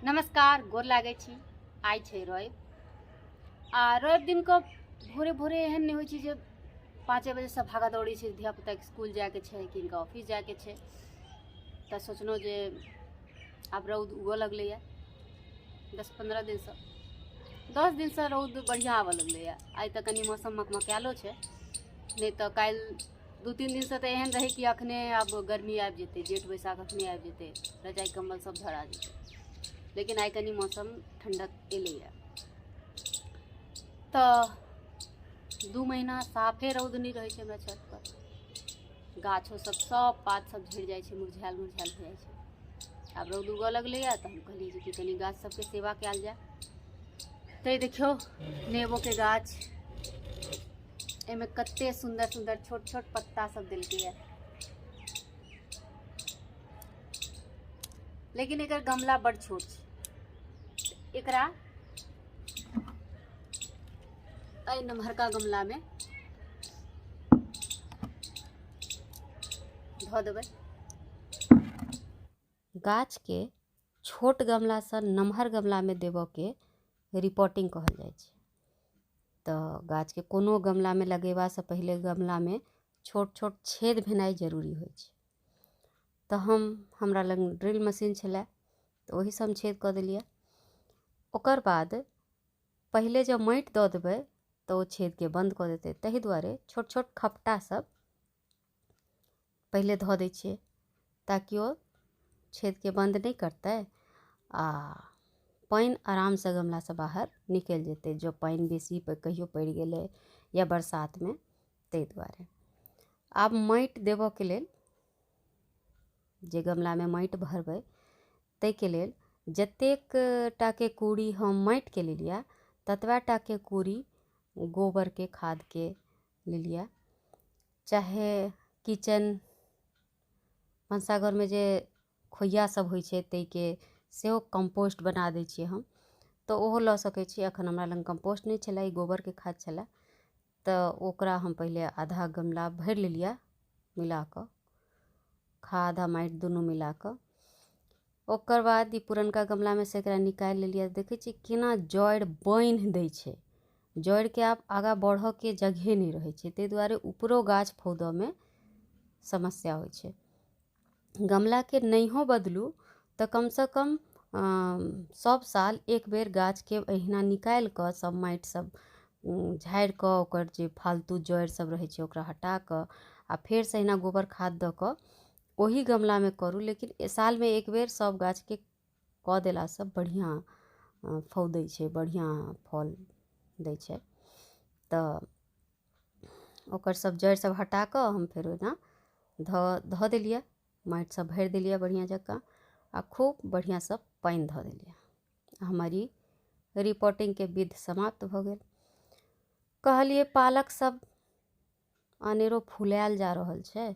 नमस्कार, गोर लागै छी। आइ छै रवि आ रवि दिन के भोरे भोरे एहन नहि होइ छै जे 5 बजेसँ भागा दौड़ी छै, धियापुताके स्कूल जाइके छै कि हिनका ऑफिस जाइके छै। तऽ सोचलहुँ जे आब रौद उगऽ लगलैए, 10-15 दिनसँ 10 दिनसँ रौद बढ़िआँ आबऽ लगलैए। आइ तऽ कनि मौसम मकमकायलो छै, नहि तऽ काल्हि 2-3 दिनसँ तऽ एहन रहै कि अखने आब गर्मी आबि जेतै, जेठ बैसाख अखने आबि जेतै, रजाइ कम्बल सब धरा जेतै। लेकिन आइ कनि मौसम ठण्डक एलैए। तऽ 2 महीना साफे रौद नहि रहै छै हमरा छत पर, गाछो सब सब पात सब झड़ि जाइ छै, मुरझायल मुरझायल भऽ जाइ छै। आब रौद उगऽ लगलैए तऽ हम कहलियै जे कि कनि गाछ सबके सेवा कयल जाय। तऽ देखियौ नेबोके गाछ, एहिमे कते सुन्दर सुन्दर छोट छोट पत्ता सब देलकैए, लेकिन एकर गमला बड़ छोट छै। एकरा एहि नमहरका गमलामे धऽ देबै। गाछके छोट गमलासँ नमहर गमलामे देबऽके रिपोर्टिंग कहल जाइ छै। तऽ गाछके कोनो गमलामे लगेबासँ पहिले गमलामे छोट छोट छेद भेनाइ जरूरी होइ छै। तऽ हमरा लग ड्रिल मशीन छलै तऽ ओहिसँ हम छेद कऽ देलियै। ओकर बाद पहिले जब माटि दऽ देबै तऽ ओ छेदके बन्द कऽ देतै, ताहि दुआरे छोट छोट खपटा सब पहिले धऽ दै छियै ताकि ओ छेदके बन्द नहि करतै आ पानि आरामसँ गमलासँ बाहर निकलि जेतै, जँ पानि बेसी कहियो पड़ि गेलै या बरसातमे, ताहि दुआरे। आब माटि देबऽके लेल जे गमलामे माटि भरबै ताहिके लेल जतेक टाके कूड़ी हम माटिके लेलियै ततबा टाके कूड़ी गोबरके खादके लेलियै। चाहे किचन भनसाघरमे जे खोइया सब होइ छै ताहिके सेहो कम्पोस्ट बना दै छियै हम, तऽ ओहो लऽ सकै छी। एखन हमरा लग कम्पोस्ट नहि छलै, ई गोबरके खाद छलै, तऽ ओकरा हम पहिले आधा गमला भरि लेलियै मिलाकऽ, खाद आ माटि दुनू मिलाकऽ। ओकर बाद ई पुरनका गमलामे से एकरा निकालि लेलियै। देखै छियै केना जड़ि बान्हि दै छै, जड़िके आब आगाँ बढ़ऽके जगहे नहि रहै छै, ताहि दुआरे ऊपरो गाछ फौदऽमे समस्या होइ छै। गमलाके नहियो बदलू तऽ कमसँ कम सब साल एक बेर गाछके एहिना निकालि कऽ सब माटि सब झाड़ि कऽ ओकर जे फालतू जड़ि सब रहै छै ओकरा हटा कऽ आ फेरसँ एहिना गोबर खाद दऽ कऽ ओही गमलामे करू। लेकिन सालमे एक बेर सब गाछके कऽ देलासँ बढ़िआँ फौदै छै, बढ़िआँ फल दै छै। तऽ ओकर सब जड़ि सब हटा कऽ हम फेर ओहिना धऽ देलियै, माटि सब भरि देलियै बढ़िआँ जकाँ आ खूब बढ़िआँसँ पानि धऽ देलियै। हमर ई रिपोर्टिंगके विध समाप्त भऽ गेल। कहलियै पालक सब अनेरो फुलायल जा रहल छै,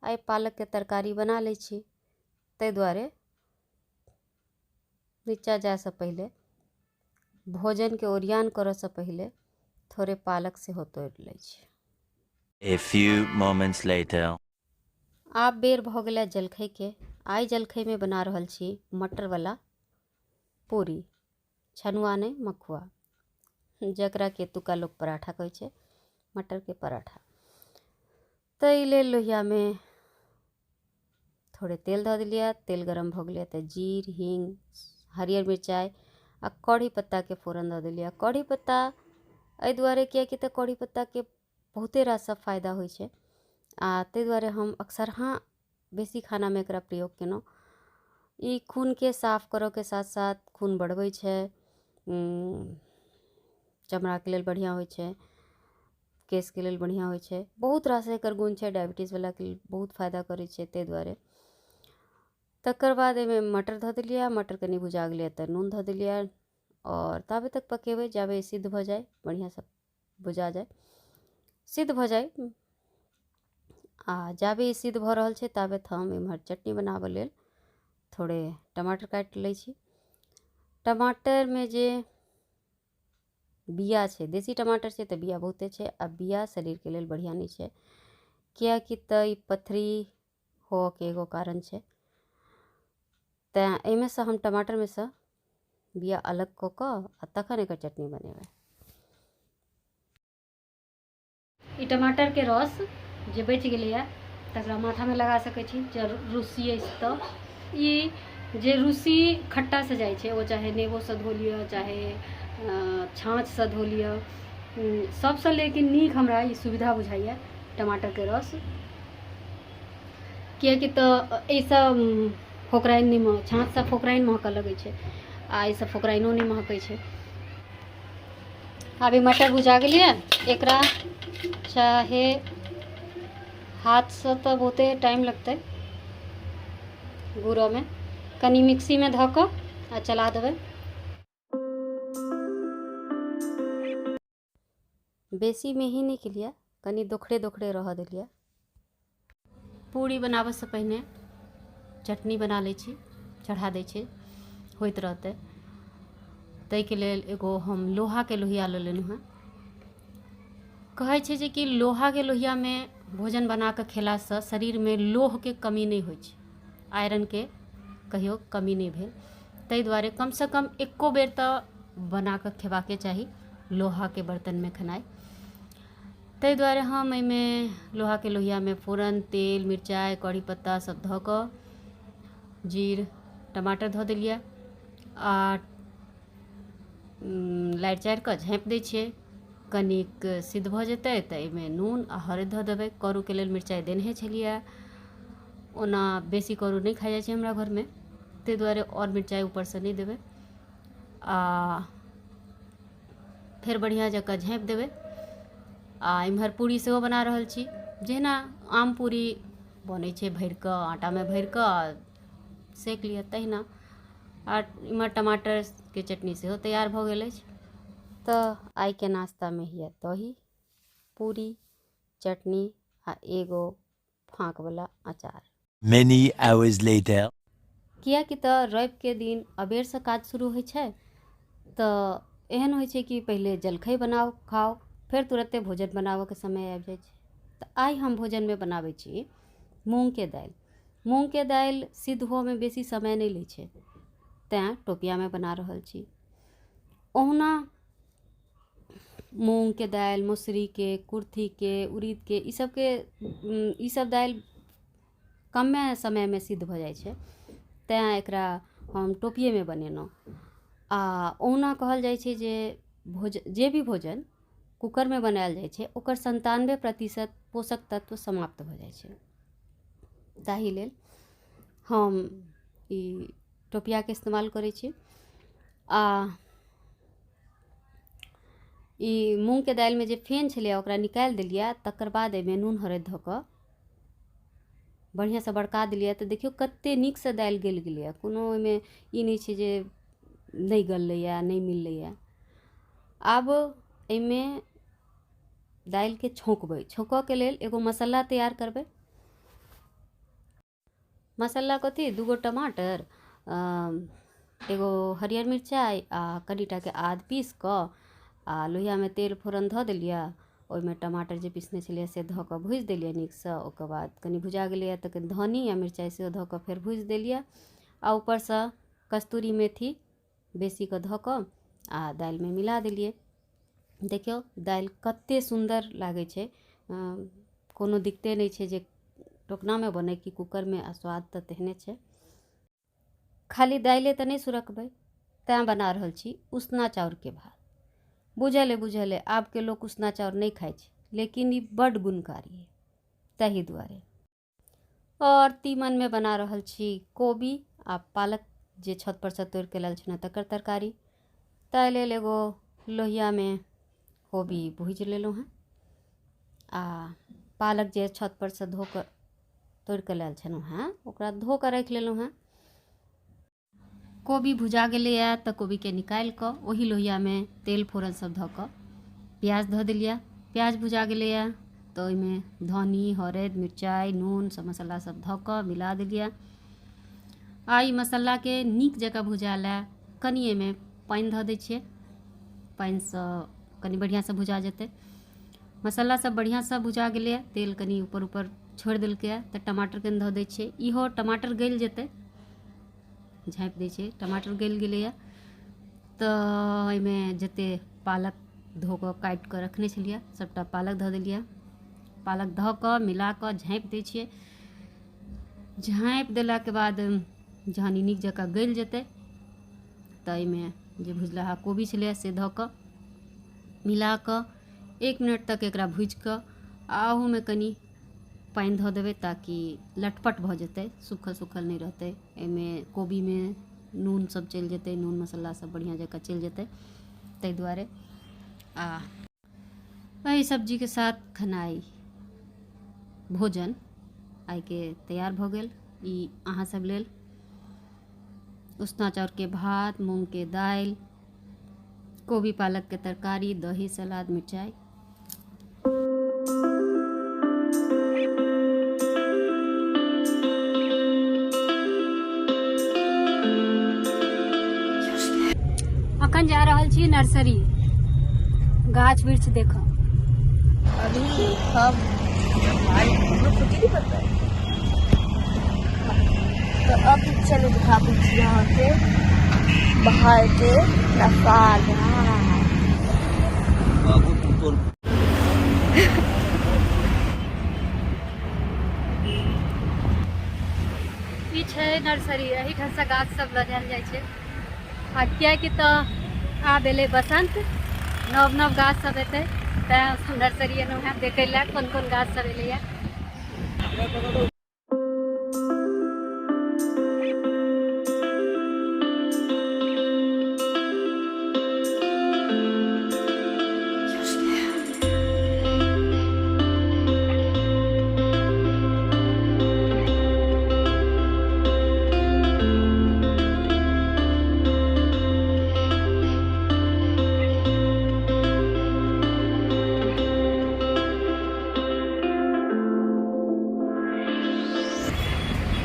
आइ पालकके तरकारी बना लै छी। ताहि दुआरे नीचा जायसँ पहिले भोजनके ओरियान करऽसँ पहिले थोड़े पालक सेहो तोड़ि लै छी। A few moments later. आब बेर भऽ गेलै जलखैके। आइ जलखैमे बना रहल छी मटरवला पूरी, छनुआ नहि मखुआ, जकरा के एतुका लोक पराठा कहै छै, मटरके पराठा। ताहि लेल लोहियामे थोड़े तेल धऽ देलियै। तेल गरम भऽ गेलै तऽ जीर, हींग, हरियर मिरचाइ आ कढ़ी पत्ताके फोरन दऽ देलियै। कढ़ी पत्ता एहि दुआरे किएकि तऽ कढ़ी पत्ताके बहुते रास सब फायदा होइ छै आ ताहि दुआरे हम अक्सरहाँ बेसी खानामे एकरा प्रयोग केलहुँ। ई खूनके साफ करऽके साथ साथ खून बढ़बै छै, चमड़ाके लेल बढ़िआँ होइ छै, केशके लेल बढ़िआँ होइ छै, बहुत रास एकर गुण छै, डायबिटीजवलाके लेल बहुत फायदा करै छै, ताहि दुआरे। तकर बाद एहिमे मटर धऽ देलियै। मटर कनि भुजा गेलै तऽ नून धऽ देलियै आओर ताबे तक पकेबै जाबे सिद्ध भऽ जाय, बढ़िआँसँ भुजा जाय, सिद्ध भऽ जाय। आ जाबे ई सिद्ध भऽ रहल छै ताबे हम एम्हर चटनी बनाबऽ लेल थोड़े टमाटर काटि लै छी। टमाटरमे जे बिया छै, देशी टमाटर छै तऽ बिया बहुते छै आ बिया शरीरके लेल बढ़िआँ नहि छै, किएकि तऽ ई पथरी होअके एगो कारण छै। तेँ एहिमे सँ हम टमाटरमे सँ बिया अलग कऽ कऽ आ तखन एकर चटनी बनेबै। ई टमाटरके रस जे बचि गेलैए तकरा माथामे लगा सकै छी जे रूसी अछि। तऽ ई जे रूसी खट्टासँ जाइ छै, ओ चाहे नेबोसँ धो लिअ, चाहे छाँछसँ धो लिअ, सबसँ लेकिन नीक हमरा ई सुविधा बुझाइए टमाटरके रस, किएकि तऽ एहिसँ फोकराइन नहि, छाँछसँ फोकराइन महकऽ लगै छै आ एहिसँ फोकराइनो नहि महकै छै। अभी मटर भुजा गेलियै। एकरा चाहे हाथसँ तऽ बहुते टाइम लगतै गुड़ऽमे, कनि मिक्सीमे धऽ कऽ आ चला देबै। बेसी मेही नहि केलियै, कनि दोखड़े दोखड़े रहऽ देलियै। पूरी बनाबऽसँ पहिने चटनी बना लै छी, चढ़ा दै छी, होइत रहतै। ताहिके लेल एगो हम लोहाके लोहिया लऽ लेलहुँ हेँ। कहै छै जे कि लोहाके लोहियामे भोजन बना कऽ खेलासँ शरीरमे लोहके कमी नहि होइ छै, आयरनके कहियो कमी नहि भेल। ताहि दुआरे कमसँ कम एको बेर तऽ बना कऽ खेबाके चाही लोहाके बर्तनमे खेनाइ। ताहि दुआरे हम एहिमे लोहाके लोहियामे फोरन, तेल, मिरचाइ, कढ़ी पत्ता सब धऽ कऽ जीर, टमाटर धऽ देलियै आ लारि चारि कऽ झाँपि दै छियै। कनिक सिद्ध भऽ जेतै तऽ एहिमे नून आ हरदि धऽ देबै। करूके लेल मिरचाइ देनहे छलियै। ओना बेसी करू नहि खाइ जाइ छै हमरा घरमे, ताहि दुआरे आओर मिरचाइ ऊपरसँ नहि देबै आ फेर बढ़िआँ जकाँ झाँपि देबै। आ एम्हर पूरी सेहो बना रहल छी। जहिना आम पूरी बनै छै, भरि कऽ आटामे भरि कऽ आ सेक लिअ, तहिना। आ एम्हर टमाटरके चटनी सेहो तैयार भऽ गेल अछि। तऽ आइके नाश्तामे यऽ दही, पूरी, चटनी आ एगो फाँकवला अचार। Many hours later. किएकि तऽ रविके दिन अबेरसँ काज शुरू होइ छै, तऽ एहन होइ छै कि पहिले जलखै बनाउ, खाउ, फेर तुरन्ते भोजन बनाबऽके समय आबि जाइ छै। तऽ आइ हम भोजनमे बनाबै छी मूँगके दालि। मूँगके दालि सिद्ध होअमे बेसी समय नहि लै छै, तैँ टोपियामे बना रहल छी। ओहुना मूँगके दालि, मसुरीके, कुर्थीके, उड़ीदके, ई सबके ई सब दालि कमे समयमे सिद्ध भऽ जाइ छै, तैँ एकरा हम टोपियेमे बनेलहुँ। आ ओहुना कहल जाइ छै जे जे भी भोजन कुकरमे बनायल जाइ छै ओकर 97% पोषक तत्व समाप्त भऽ जाइ छै। ताहि लेल हम ई टोपियाके इस्तेमाल करै छी। आ ई मूँगके दालिमे जे फेन छलैए ओकरा निकालि देलियै, तकर बाद एहिमे नून हरदि धऽ कऽ बढ़िआँसँ बड़का देलियै। तऽ देखियौ कते नीकसँ दालि गलि गेलैए, कोनो ओहिमे ई नहि छै जे नहि गललैए, नहि मिललैए। आब एहिमे दालिके छौँकबै। छौँकऽके लेल एगो मसाला तैयार करबै। मसाला कथी? दूगो टमाटर, एगो हरियर मिरचाइ आ कनिटाके आद पीस कऽ आ लोहियामे तेल फोरन धऽ देलियै। ओहिमे टमाटर जे पीसने छलियै से धऽ कऽ भुजि देलियै नीकसँ। ओकर बाद कनि भुजा गेलैए तऽ कनि धनी आ मिरचाइ सेहो धऽ कऽ फेर भुजि देलियै आ ऊपरसँ कस्तूरी मेथी बेसीके धऽ कऽ आ दालिमे मिला देलियै। देखियौ दालि कते सुन्दर लागै छै, कोनो दिक्कते नहि छै जे टोकनामे बनै कि कुकरमे, आ स्वाद तऽ तेहने छै। खाली दालिए तऽ नहि सुरकबै, तैँ बना रहल छी उसना चाउरके भात। बुझल अइ, बुझल अइ, आबके लोक उसना चाउर नहि खाइ छै, लेकिन ई बड्ड गुणकारी अइ, ताहि दुआरे। आओर तीमनमे बना रहल छी कोबी आ पालक जे छत परसँ तोड़िके लायल छलहुँ तकर तरकारी। ताहि लेल एगो लोहियामे कोबी भुजि लेलहुँ हेँ आ पालक जे छत परसँ धो कऽ तोड़िके लायल छलहुँ हेँ ओकरा धो कऽ राखि लेलहुँ हेँ। कोबी भुजा गेलैए तऽ कोबीके निकालि कऽ ओही लोहियामे तेल फोरन सब धऽ कऽ प्याज धऽ देलियै। प्याज भुजा गेलैए तऽ ओहिमे धनी, हरदि, मिरचाइ, नून सब मसाला सब धऽ कऽ मिला देलियै। आ ई मसालाके नीक जकाँ भुजा लए कनि एहिमे पानि धऽ दै छियै, पानिसँ कनि बढ़िआँसँ भुजा जेतै। मसाला सब बढ़िआँसँ भुजा गेलैए, तेल कनि ऊपर ऊपर छोड़ि देलकैए तऽ टमाटर कनि धऽ दै छियै। इहो टमाटर गलि जेतै, झाँपि दै छियै। टमाटर गलि गेलैए तऽ एहिमे जते पालक धो कऽ काटि कऽ रखने छलियै सबटा पालक धऽ देलियै। पालक धऽ कऽ मिला कऽ झाँपि दै छियै। झाँपि देलाके बाद जहन ई नीक जकाँ गलि जेतै तऽ एहिमे जे भुजलाहा कोबी छलैए से धऽ कऽ मिला कऽ 1 मिनट तक एकरा भुजि कऽ आ ओहूमे कनि पानि धऽ देबै ताकि लटपट भऽ जेतै, सुखल सुखल नहि रहतै। एहिमे कोबीमे नून सब चलि जेतै, नून मसाला सब बढ़िआँ जकाँ चलि जेतै, ताहि दुआरे। आ एहि सब्जीके साथ खेनाइ भोजन आइके तैयार भऽ गेल। ई अहाँ सब लेल उसना चाउरके भात, मूँगके दालि, कोबी पालकके तरकारी, दही, सलाद, मिरचाइ। अखन जा रहल छी नर्सरी गाछ वृक्ष देखऽ। अभी हम तो अब चलो दिखाबै छी अहाँके बाहर के नजारा। ई छै नर्सरी, एहिठाम से गाछ सब लऽ जायल जाइ छै। आ कियाकि तऽ आब एलै बसंत, नव नव गाछ सब एतै, तैं नर्सरी एलहुँ हेँ देखै लए कोन कोन गाछ सब एलैया।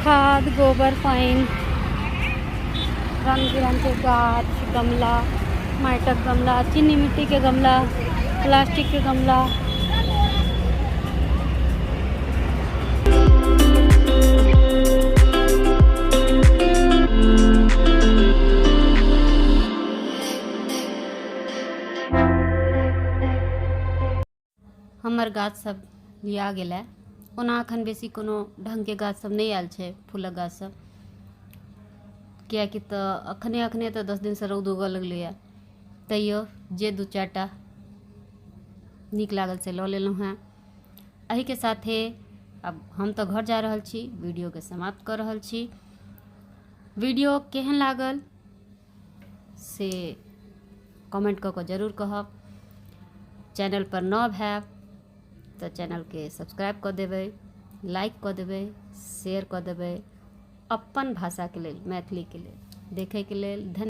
खाद, गोबर, पानि, रंग बिरंग के गाछ, गमला, माटिक गमला, चीनी मिट्टी के गमला, प्लास्टिक के गमला। हमर गाछ सब लिया गेल है। ओना अखन बेसी कोनो ढङ्गके गाछ सब नहि आयल छै, फूलक गाछ सब, किएकि तऽ अखने अखने तऽ 10 दिनसँ रौद उगऽ लगलैए। तैयो जे 2-4 टा नीक लागल से लऽ लेलहुँ हेँ। एहिके साथे आब हम तऽ घर जा रहल छी, वीडियोके समाप्त कऽ रहल छी। वीडियो केहन लागल से कमेंट कऽ कऽ जरूर कहब। चैनल पर नव हैब तऽ चैनलके सब्सक्राइब कऽ देबै, लाइक कऽ देबै, शेयर कऽ देबै अपन भाषाके लेल, मैथिलीके लेल। देखैके लेल धन्यवाद।